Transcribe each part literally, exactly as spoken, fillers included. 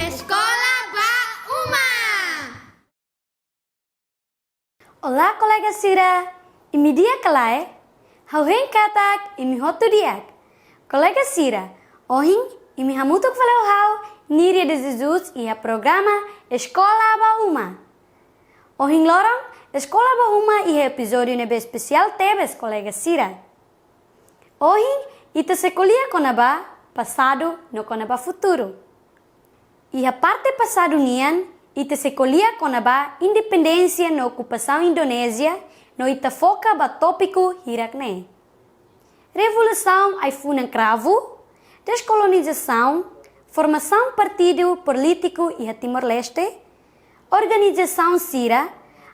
Eskola ba Uma. Olá, kolega sira. Imi di'ak ka lae? Ha'u hein katak imi hotu di'ak. Kolega sira, ohin imi hamutuk fali ho ha'u, Níria de Jesus, iha programa Eskola ba Uma. Ohin loron, Eskola ba Uma iha epizódiu ne'ebé espesiál tebes, kolega sira. Ohin, ita sei ko'alia kona-ba pasadu no kona-ba futuru. Iha parte pasadu nian, ita sei ko'alia kona-ba independénsia no okupasaun Indonézia, no ita foka ba tópiku hirak-ne'e: revolusaun ai-funan kravu, deskolonizasaun, formasaun partidu polítiku iha Timor-Leste, organizasaun sira,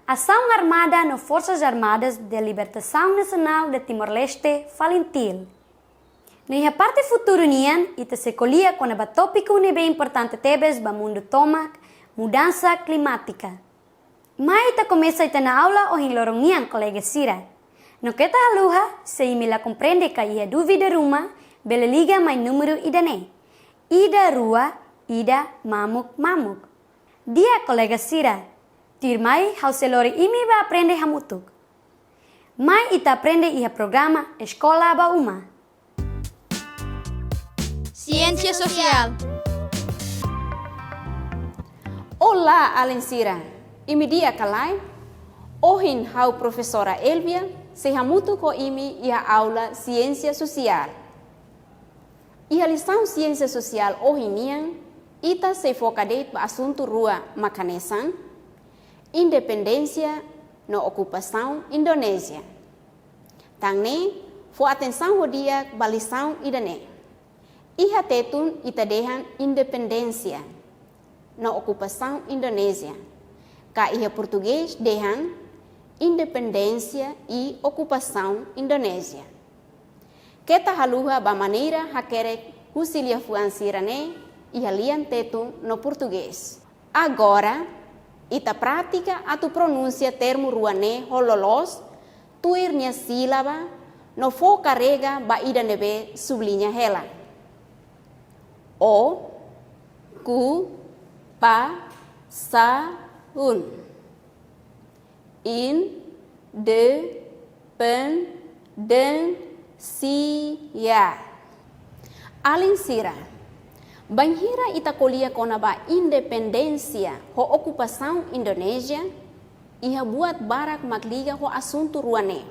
asaun armada no Forças Armadas de Libertação Nacional de Timor-Leste, FALINTIL. No iha parte futuru nian, ita sei ko'alia kona-ba tópiku ne'ebé importante tebes ba mundu tomak, mudansa klimátika. Mai ita komesa ita-nia aula ohin loron nian, kolega sira. No keta haluha, se imi la komprende ka iha dúvida ruma, bele liga mai númeru ida-ne'e: ida rua ida mamuk mamuk. Di'ak, kolega sira, tuirmai ha'u sei lori imi ba aprende hamutuk. Mai ita aprende iha programa Eskola ba Uma. Siénsia Sosiál. Olá, alin sira. Imi di'ak ka lae? Ohin ha'u, Profesora Elvia, sei hamutuk ho imi iha aula Siénsia Sosiál. Iha lisaun Siénsia Sosiál ohin nian, ita sei foka de'it ba asuntu rua, mak hanesan independénsia no okupasaun Indonézia. Tan ne'e, fó atensaun ho di'ak ba lisaun ida-ne'e. Iha Tetun ita dehan independénsia no okupasaun Indonézia. Ka iha Portugés dehan independénsia i okupasaun Indonézia. Keta haluha ba maneira hakerek husi liafuan sira-ne'e iha lian Tetun no Portugés. Agora, ita pratika atu pronunsia termu rua ne'e ho loloos, tuir nia sílaba, no fó karrega ba ida ne'ebé subliña hela. O, ku, pa, sa, un. In, de, pen, den, si, ya. Alin sira, bainhira ita ko'alia kona-ba independénsia ho okupasaun Indonézia, iha buat barak mak liga ho asuntu rua ne'e.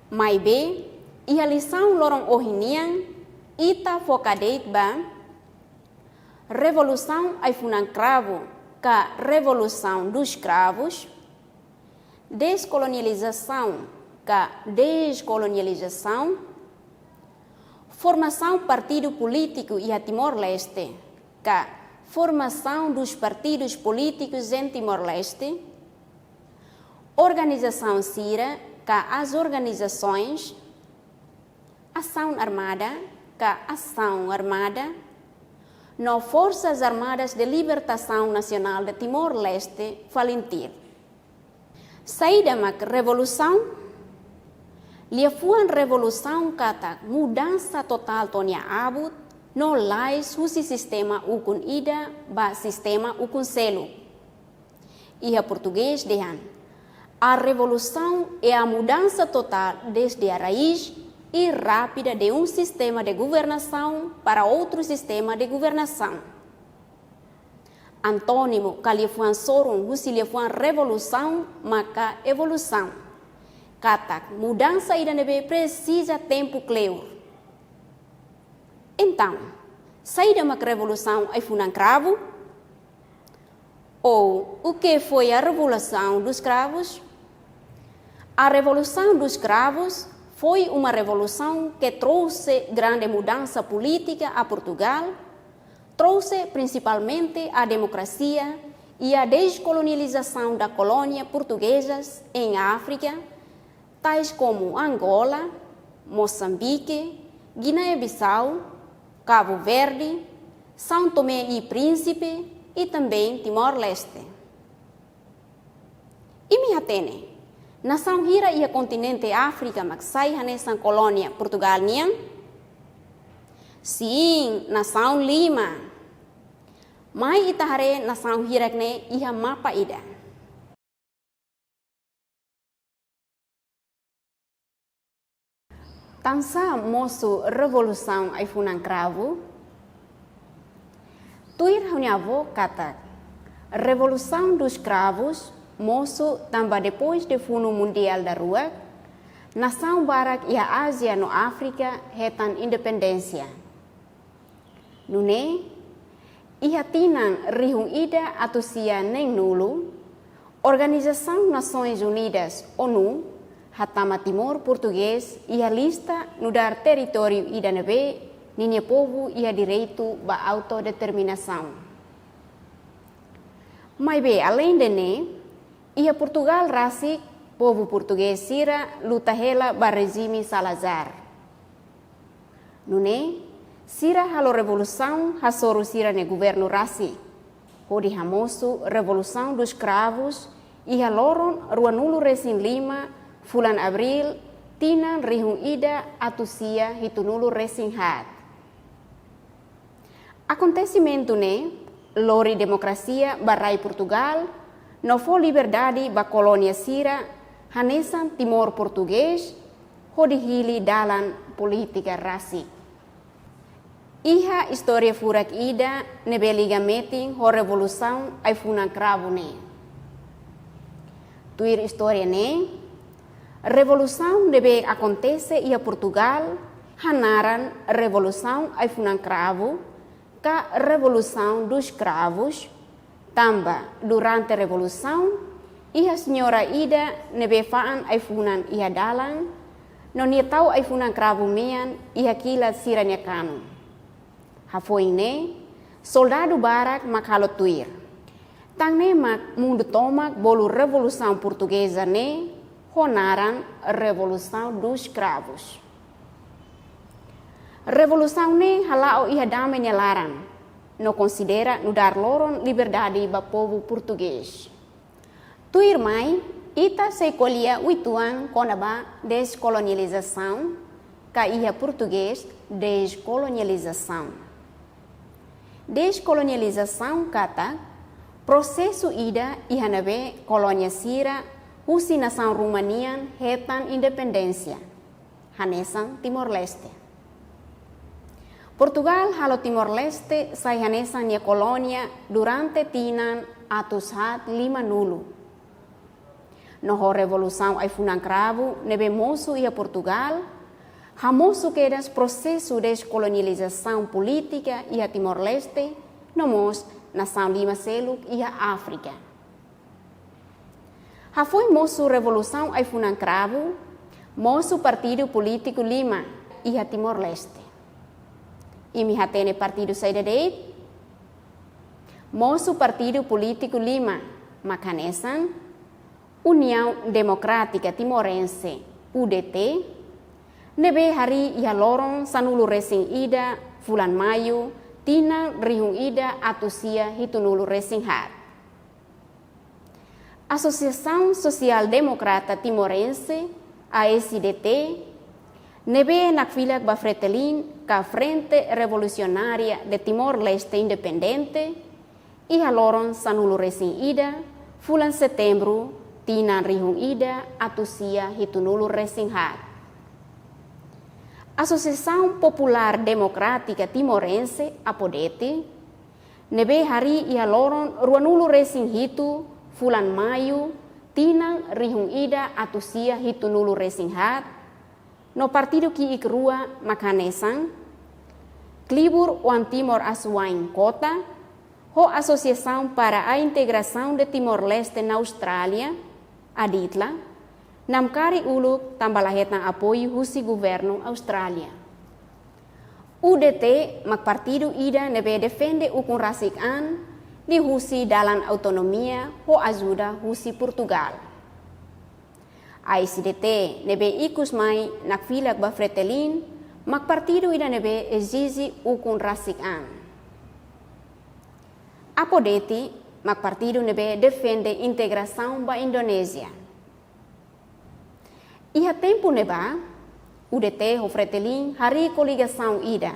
Maibé, iha lisaun loron ohin nian, ita foka de'it ba revolusaun ai-funan kravu, ka revolução dos cravos, descolonialização, ka descolonialização, formasaun partidu polítiku iha Timor-Leste, ka formação dos partidos políticos em Timor-Leste, organizasaun sira, ka as organizações, asaun armada, ka asaun armada, no Forças Armadas de Libertação Nacional de Timor-Leste, FALINTIL. Saida mak revolusaun? Liafuan revolusaun katak mudansa totál to'o nia abut, no lais husi sistema ukun ida ba sistema ukun seluk. Iha Portugés dehan: "A revolução é a mudança total desde a raiz e rápida de um sistema de governação para outro sistema de governação." Antónimu ka liafuan sorun husi liafuan revolusaun maka evolusaun. Katak mudansa ida ne'ebé presiza tempu kleur. Entaun, saida mak revolusaun ai-funan kravu? Ou, o que foi a Revolução dos Cravos? A Revolução dos Cravos Foi uma revolução que trouxe grande mudança política a Portugal, trouxe principalmente a democracia e a descolonialização da colônia portuguesas em África, tais como Angola, Moçambique, Guiné-Bissau, Cabo Verde, São Tomé e Príncipe e também Timor-Leste. Imi hatene, nasaun hira iha kontinente Áfrika mak sai hanesan kolónia Portugal nian? Sin, nasaun lima. Mai ita haree nasaun hirak ne'e iha mapa ida. Tansá mosu Revolusaun Ai-funan Kravu? Tuir ha'u-nia avó katak, Revolução dos Cravos mosu tanba depois de Funu Mundiál daruak, nasaun barak iha Ázia no Áfrika hetan independénsia. Nune'e, iha tinan rihun ida atus sia neenulu, Organizasaun Nasoins Unidas, ONU, hatama Timor Portugés iha lista nu'udar territóriu ida ne'ebé ninia povu iha direitu ba autodeterminasaun. Maibé, aleinde ne'e, iha Portugal rasik, povu portugés sira luta hela ba rejime Salazar. Nune'e, sira halo revolusaun hasoru sira-nia governu rasik, hodi hamosu Revolução dos Cravos, iha loron ruanulu-resin-lima fulan Abríl, tinan rihun ida atus sia hitunulu-resin-haat. Akontesimentu ne'e lori demokrasia ba rai Portugal, no fó liberdade ba kolónia sira hanesan Timor Portugés, hodi hili dalan polítika rasik. Iha istória furak ida ne'ebé liga metin ho Revolusaun Ai-funan Kravu ne'e. Tuir istória ne'e, revolusaun ne'ebé akontese iha Portugal hanaran Revolusaun Ai-funan Kravu, ka Revolução dos Cravos, tanba durante revolusaun, iha señora ida ne'ebé fa'an ai-funan iha dalan, no nia tau ai-funan kravu mean iha kilat sira-nia kanu. Hafoin ne'e, soldadu barak mak halo tuir. Tan ne'e mak mundu tomak bolu Revolusaun Portugeza ne'e ho naran Revolução dos Cravos. Revolusaun ne'e hala'o iha dame nia laran, no konsidera nu'udar loron liberdade ba povu portugés. Tuirmai, ita sei ko'alia uitoan kona-ba deskolonializasaun, ka iha portugés, descolonialização. Deskolonializasaun katak prosesu ida iha ne'ebé kolónia sira husi nasaun ruma nian hetan independénsia, hanesan Timor-Leste. Portugal halo Timor-Leste sai hanesan nia kolónia durante tinan atus haat limanulu. No ho Revolusaun Ai-funan Kravu ne'ebé mosu iha Portugal, hamosu kedas prosesu deskolonializasaun polítika iha Timor-Leste, no mós nasaun lima seluk iha Áfrika. Hafoin mosu Revolusaun Ai-funan Kravu, mosu partidu polítiku lima iha Timor-Leste. Imi hatene partidu saida de'it? Mosu partidu polítiku lima, mak hanesan União Democrática Timorense, U D T, ne'ebé harii iha loron sanulu-resin-ida fulan Maiu, tinan rihun ida atus sia hitunulu-resin-haat. Asosiasaun Sosiál Demokrata Timorense, A S D T, ne'ebé nakfilak ba Fretilin ka Frente Revolucionária de Timor-Leste Independente, iha loron sanulu-resin-ida fulan Setembru, tinan rihun ida atus sia hitunulu-resin-haat. Asosiasaun Populár Demokrátika Timorense, Apodeti, ne'ebé harii iha loron ruanulu-resin-hitu fulan Maiu, tinan rihun ida atus sia hitunulu-resin-haat, no partidu ki'ik rua mak hanesan Klibur Oan Timor Asuwain, KOTA, ho Associação para a Integração de Timor-Leste na Austrália, ADITLA, Namkari uluk tanba la hetan apoiu husi governu Austrália. U D T mak partidu ida ne'ebé defende ukun rasik an liuhusi dalan autonomia ho ajuda husi Portugál. A S D T ne'ebé ikus mai nakfilak ba Fretilin mak partidu ida ne'ebé ezije ukun rasik an. Apodeti mak partidu ne'ebé defende integrasaun ba Indonézia. Iha tempu ne'ebá, U D T ho Fretilin harii koligasaun ida.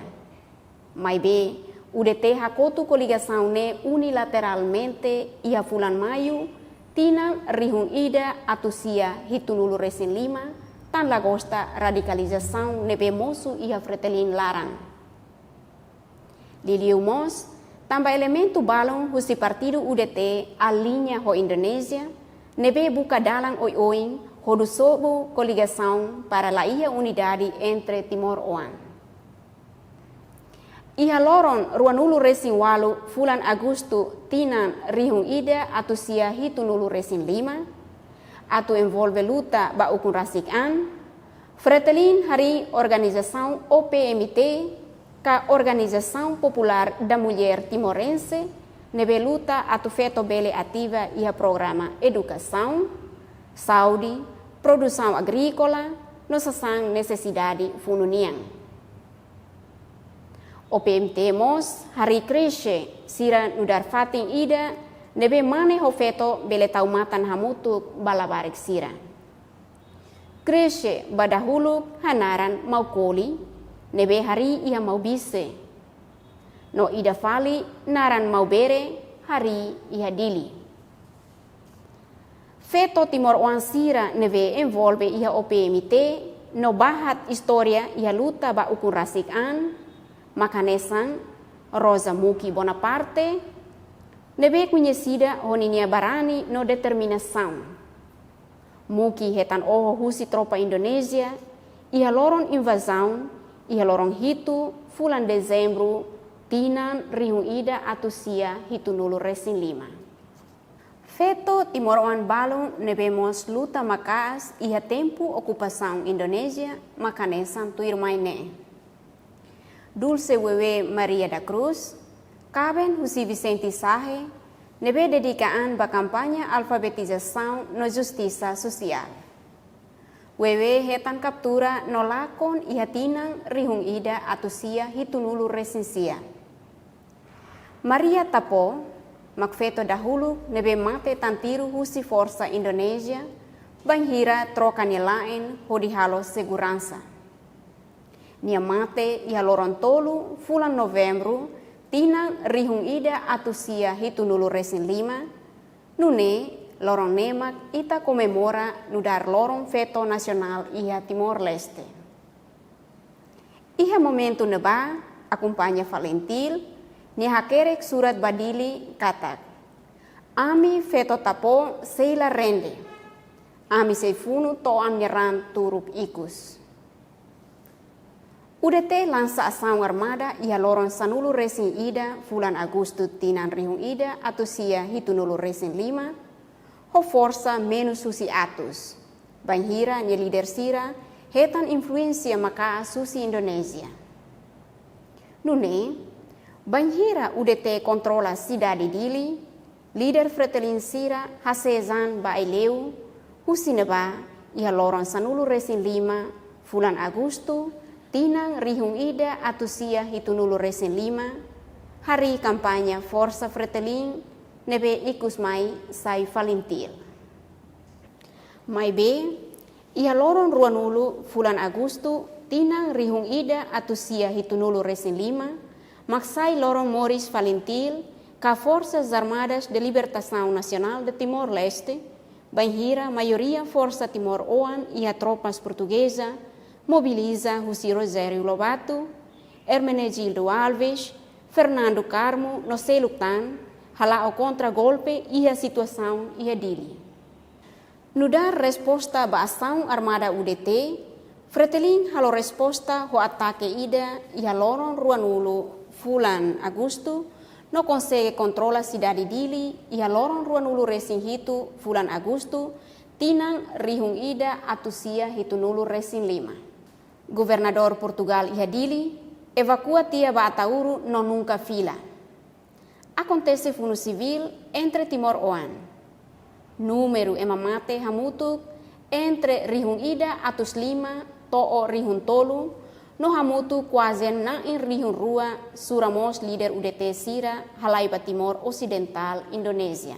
Maibé, U D T hakotu koligasaun ne'e unilateralmente iha fulan Maiu, tinan rihun ida atus sia hitunulu resin lima, tan la gosta radikalizasaun ne'ebé mosu iha Fretilin laran. Liuliu mós, tanba elementu balun husi partidu U D T aliña ho Indonézia, ne'ebé buka dalan oioin hodi sobu koligasaun para la iha unidade entre timoroan. Iha loron ruanulu resin ualu fulan Agostu tinan rihun ida atus sia hitunulu resin lima, atu envolve luta ba ukun rasik an, Fretilin harii organizasaun O P M T, ka Organização Popular da Mulher Timorense, ne'ebé luta atu feto bele ativa iha programa edukasaun, saúde, produsaun agríkola, no sasán nesesidade funu nian. O P M T mós harii kreche sira nu'udar fatin ida ne'ebé mane ho feto bele tau matan hamutuk ba labarik sira. Kreche ba dahuluk hanaran Maukoli, ne'ebé harii iha Maubisse. No ida fali naran Maubere, harii iha Dili. Feto timoroan sira ne'ebé envolve iha O P M T no bahat istória iha luta ba ukun rasik an, mak hanesan Rosa Muki Bonaparte, ne'ebé koñesida ho ninia barani no determinasaun. Muki hetan oho husi tropa Indonézia iha loron invazaun, iha loron hitu fulan Dezembru, tinan rihun ida atus sia hitunulu resin lima. Feto timoroan balun ne'ebé mós luta maka'as iha tempu okupasaun Indonézia mak hanesan tuirmai ne'e. Dulce Wewe Maria da Cruz, kaben husi Vicente Sahe, ne'ebé dedika an ba kampaña alfabetizasaun no justisa sosiál. Wewe hetan kaptura no lakon iha tinan rihun ida atus sia hitunulu resin sia. Maria Tapo mak feto dahuluk ne'ebé mate tan tiru husi forsa Indonézia, bainhira troka nia la'en hodi halo seguransa. Nia mate iha loron tolu fulan Novembru, tinan rihun ida atus sia hitunulu resin lima, nune'e loron ne'e mak ita komemora nu'udar Loron Feto Nasionál iha Timor-Leste. Iha momentu ne'ebá, akompaña FALINTIL, nia hakerek surat ba Dili katak: Ami feto Tapo sei la rende. Ami sei funu to'o ami-nia raan turuk ikus. U D T lansa asaun armada iha loron sanulu resin ida fulan Agostu tinan rihun ida atus sia hitunulu resin lima, ho forsa menus husi atus, bainhira nia líder sira hetan influénsia maka'as husi Indonézia. Nune'e, bainhira U D T kontrola sidade Dili, líder Fretilin sira hasees an ba Aileu, husi ne'ebá iha loron sanulu resin lima fulan Agostu, tinan rihun ida atus sia hitunulu resin lima, harii kampaña Forsa Fretilin ne'ebé ikus mai sai FALINTIL. Maibé, iha loron ruanulu fulan Agostu, tinan rihun ida atus sia hitunulu resin lima, mak sai loron moris FALINTIL, ka Forças Armadas de Libertação Nacional de Timor-Leste, bainhira maioria forsa timoroan iha tropas portugeza, mobiliza husi Rogério Lobato, Hermenegildo Alves, Fernando Carmo no seluk tan, hala'o kontra-golpe iha situasaun iha Dili. Nu'udar resposta ba asaun armada U D T, Fretilin halo resposta ho atake ida iha loron ruanulu fulan Agostu, no konsege kontrola sidade Dili iha loron ruanulu resin hitu fulan Agostu, tinan rihun ida atus sia hitunulu resin lima. Governadór Portugál iha Dili evakua tiha ba Ataúru no nunka fila. Akontese funu sivíl entre timoroan. Númeru ema mate hamutuk entre rihun ida atus lima to'o rihun tolu, no hamutuk kuaze na'in rihun rua, sura mós líder U D T sira halai ba Timor Osidentál, Indonézia.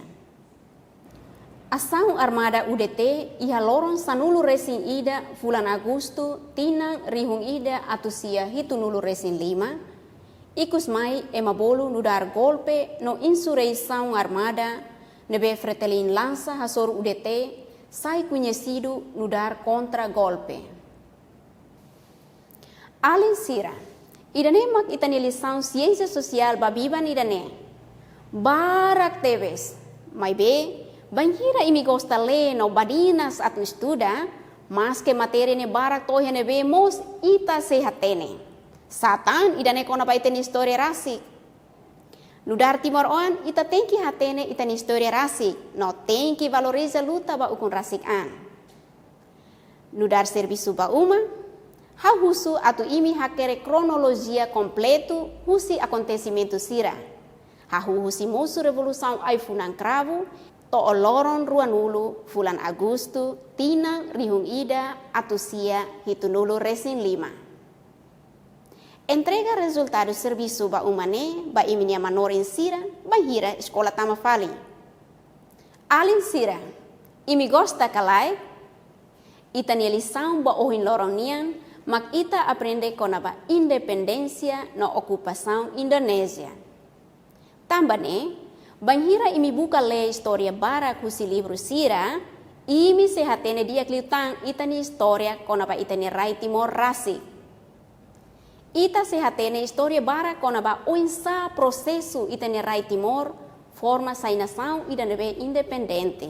Asaun armada U D T iha loron sanulu resin ida fulan Agostu tinan rihun ida atus sia hitunulu resin lima, ikus mai ema bolu nu'udar golpe no insurreisaun armada ne'ebé Fretilin lansa hasoru U D T, sai koñesidu nu'udar kontra-golpe. Alin sira, ida-ne'e mak ita-nia lisaun Siénsia Sosiál ba biban ida-ne'e. Barak tebes. Maibé, bainhira imi gosta lee no badinas atu estuda, maske matéria ne'e barak to'o iha ne'ebé mós ita sei hatene. Sá tan ida-ne'e kona-ba ita-nia istória rasik. Nu'udar timoroan, ita tenke hatene ita-nia istória rasik, no tenke valoriza luta ba ukun rasik an. Nu'udar servisu ba uma, ha'u husu atu imi hakerek kronolojia kompletu husi akontesimentu sira. Hahú husi mosu Revolusaun Ai-funan Kravu to'o loron ruanulu fulan Agostu tinan rihun ida atus sia hitunulu resin lima. Entrega rezultadu servisu ba uma ne'e ba imi-nia manorin sira bainhira eskola tama fali. Alin sira, imi gosta ka lae? Ita-nia lisaun ba ohin loron nian mak ita aprende kona-ba independénsia no okupasaun Indonézia. Tanba ne'e, bainhira imi buka lee istória barak husi livru sira, imi sei hatene di'ak liután ita-nia istória kona-ba ita-nia rai Timor rasik. Ita sei hatene istória barak kona-ba oinsá prosesu ita-nia rai Timor forma sai nasaun ida ne'ebé independente.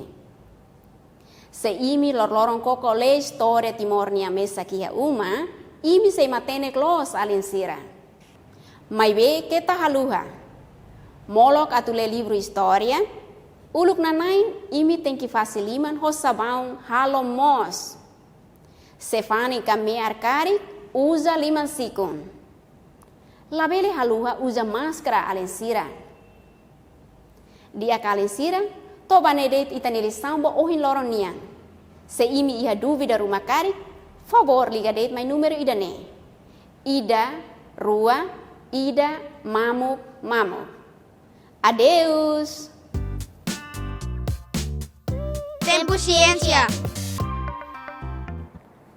Se imi loroloron koko lee istória Timor nian mesak iha uma, imi sei matenek loos, alin sira. Maibé keta haluha. Molok atu lee livru istória, uluk nanain imi tenke fase liman ho sabaun halo moos. Se fani ka me'ar karik, uza liman sikun. Labele haluha uza máskara, alin sira. Di'ak, alin sira, to'o ba ne'e de'it ita-nia lisaun ba ohin loron nian. Se imi iha dúvida ruma karik, favór liga de'it mai númeru ida-ne'e: ida, rua, ida, mamuk, mamuk. Adeus! Tempu Siénsia.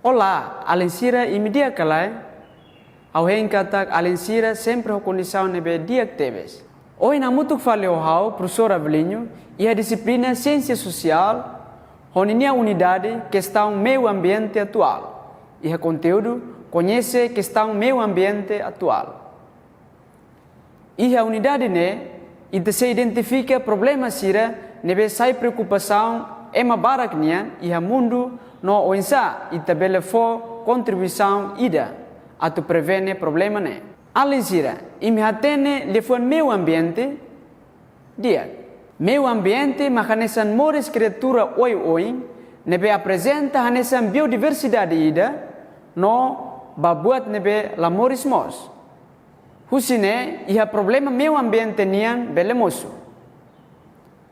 Olá, alin sira, imi di'ak ka lae? Ha'u hein katak alin sira sempre ho kondisaun ne'ebé di'ak tebes. Ohin hamutuk fali ho ha'u, Profesór Avelino, iha dixiplina Siénsia Sosiál, ho ninia unidade Kestaun Meiu Ambiente Atuál. Iha konteúdu Koñese Kestaun Meiu Ambiente Atuál. Iha unidade ne'e, ita sei identifika problema sira ne'ebé sai preokupasaun ema barak nian iha mundu no oinsá ita bele fó kontribuisaun ida atu prevene problema ne'e. Alin sira, imi hatene liafuan meiu ambiente? Di'ak. Meiu ambiente mak hanesan moris kriatura oioin ne'ebé aprezenta hanesan biodiversidade ida no ba buat ne'ebé la moris mós. Husi ne'e, iha problema meiu ambiente nian bele mosu.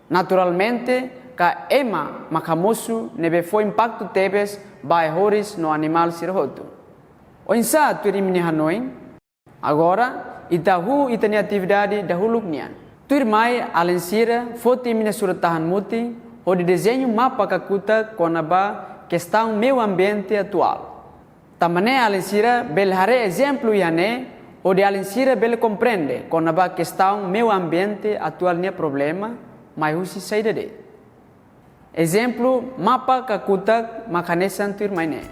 Naturalmente, ka ema mak hamosu ne'ebé fó impaktu tebes ba ai-horis no animál sira hotu. Oinsá, tuir imi-nia hanoin? Agora, ita hahú ita-nia atividade dahuluk nian. Tuirmai, alin sira foti imi-nia surat-tahan mutin hodi dezeñu mapa kakutak kona-ba kestaun meiu ambiente atuál. Tanba ne'e alin sira bele haree ezemplu iha ne'e, hodi alin sira bele komprende kona-ba kestaun meiu ambiente atuál nia problema mai husi saida de'it. Ezemplu mapa kakutak mak hanesan tuirmai ne'e.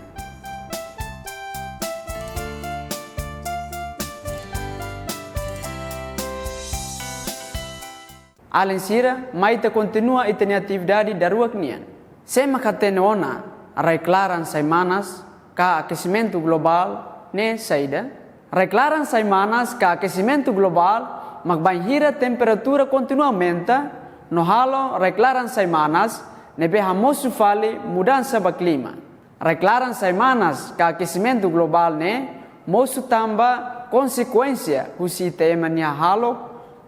Alin sira, mai ita kontinua ita-nia atividade daruak nian. Sé mak hatene ona rai-klaran sai manas ka akesimentu globál ne'e saida? Rai-klaran sai manas ka akesimentu globál mak bainhira temperatura kontinua aumenta no halo rai-klaran sai manas, ne'ebé hamosu fali mudansa ba klima. Rai-klaran sai manas ka akesimentu globál ne'e mosu tanba konsekuénsia husi ita ema nia hahalok,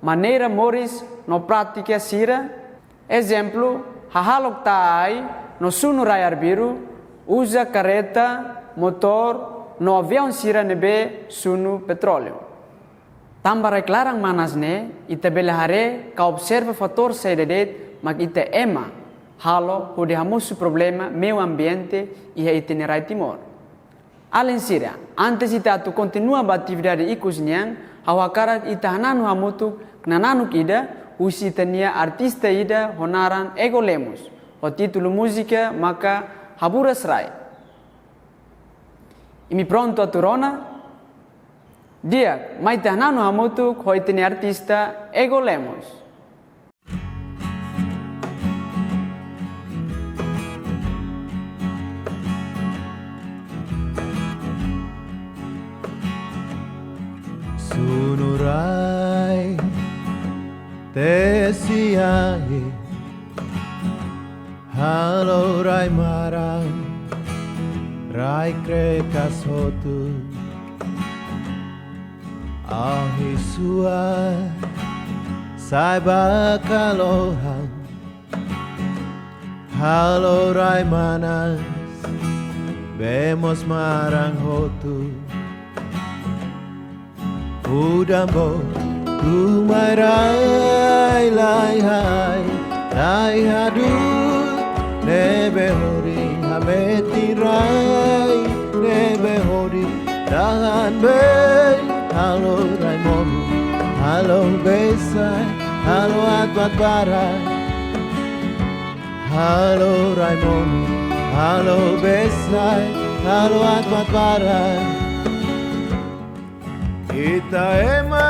maneira moris no prátika sira. Ezemplu, hahalok ta'a ai no sunu rai arbiru, uza karreta, motór no aviaun sira ne'ebé sunu petróleu. Tanba rai-klaran manas ne'e, ita bele haree ka observa fatór saida de'it mak ita ema halo hodi hamosu problema meiu ambiente iha ita-nia rai Timor. Alin sira, antes ita atu kontinua ba atividade ikus nian, ha'u hakarak ita hananu hamutuk knananuk ida husi ita-nia artista ida ho naran Ego Lemos, ho títulu múzika maka Haburas Rai. Imi prontu atu rona? Di'ak, mai ita hananu hamutuk ho ita-nia artista Ego Lemos. Sunu rai, tesi ai, halo rai maran, rai krekas hotu. Ahi sua, sai ba kalohan, halo rai manas, bee mós maran hotu. Udan boot, tun mai rai, laiha ai, laiha duun, ne'ebé hodi hametin rai, ne'ebé hodi tahan bee, halo rai monu, halo bee sa'e, halo aat-aat ba rai. Halo rai monu, halo bee sa'e, halo aat-aat ba rai. Ita ema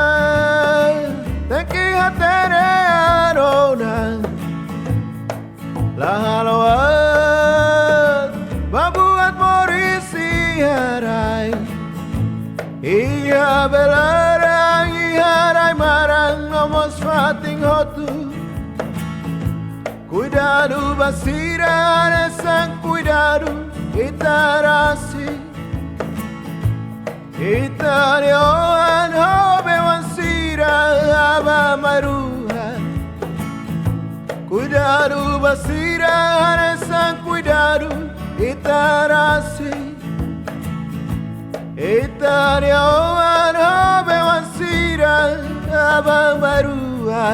tenke hatene ai rona, la halo aat ba buat moris iha rai. Iha bee laran, iha rai maran, no mós fatin hotu. Kuidadu ba sira, hanesan kuidadu ita rasik. Ita-nia oan ho bee-oan sira aban-bainrua. Kuidadu ba sira, hanesan kuidadu ita rasik. Ita-nia oan ho bee-oan sira aban-bainrua.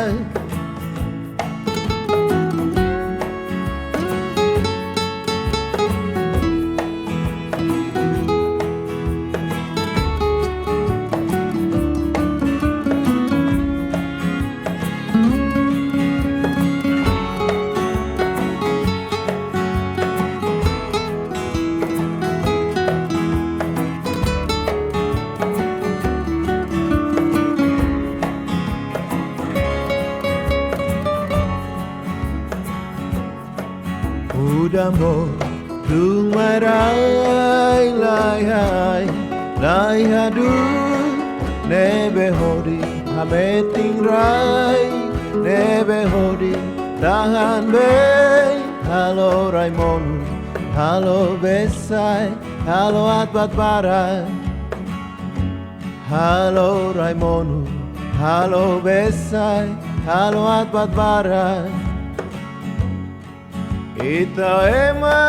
Udan boot, tun mai rai, laiha ai, laiha duun, ne'ebé hodi hametin rai, ne'ebé hodi tahan bee, halo rai monu, halo bee sa'e, halo aat-aat ba rai. Halo rai monu, halo bee sa'e, halo aat-aat ba rai. Ita ema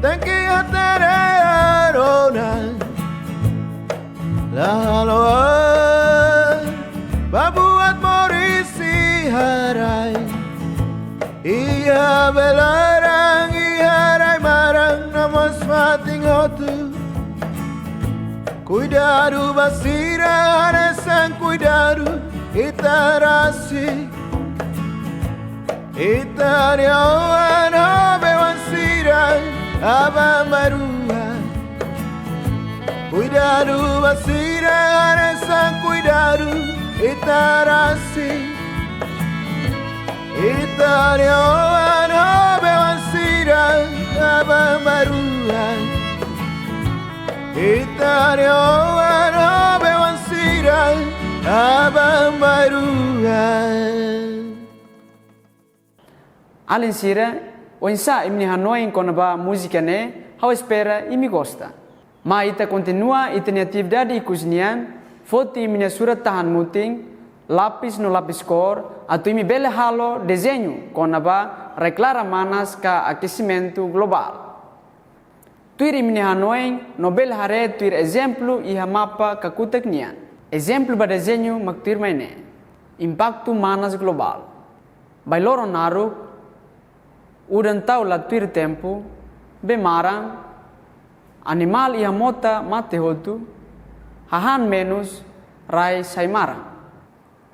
tenke hatene ai rona, la halo aat ba buat moris iha rai. Iha bee laran, iha rai maran, no mós fatin hotu. Kuidadu ba sira, hanesan kuidadu ita rasik. Ita-nia oan ho bee-oan sira aban-bainrua. Kuidadu ba sira, hanesan kuidadu ita rasik. Ita-nia oan ho bee-oan sira aban-bainrua. Ita-nia oan ho bee-oan sira aban-bainrua. Alin sira, oinsá imi-nia hanoin kona-ba múzika ne'e? Ha'u espera imi gosta. Mai ita kontinua ita-nia atividade ikus nian, foti imi-nia surat tahan mutin, lapis no lapis kór, atu imi bele halo dezeñu kona-ba rai-klaran manas ka akesimentu globál. Tuir imi-nia hanoin no bele haree tuir ezemplu iha mapa kakutak nian. Ezemplu ba dezeñu mak tuirmai ne'e: impaktu manas globál. Bailoron naruk, udan tau la tuir tempu, bee maran, animál iha mota mate hotu, hahán menus, rai sai maran.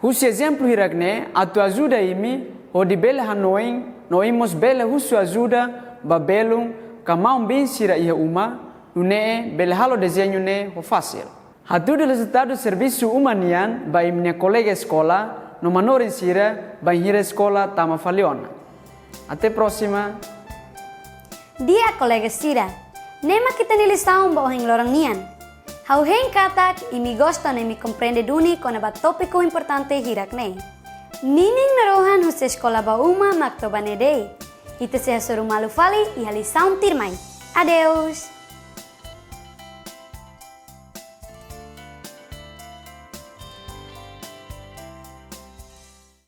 Husi ezemplu hirak-ne'e atu ajuda imi hodi bele hanoin no imi mós bele husu ajuda ba belun ka maun-bin sira iha uma, nune'e bele halo dezeñu ne'e ho fasil. Hatudu rezultadu servisu uma nian ba imi-nia kolega eskola no manorin sira bainhira eskola tama fali ona. Até próxima! Di'ak kolega sira, ne'e mak ita-nia lisaun ba ohin loron nian. Ha'u hein katak imi gosta no imi komprende duni kona-ba tópiku importante hirak-ne'e. Ninin narohan husi Eskola ba Uma mak to'o ba ne'e de'it. Ita sei hasoru malu fali iha lisaun tuirmai. Adeus!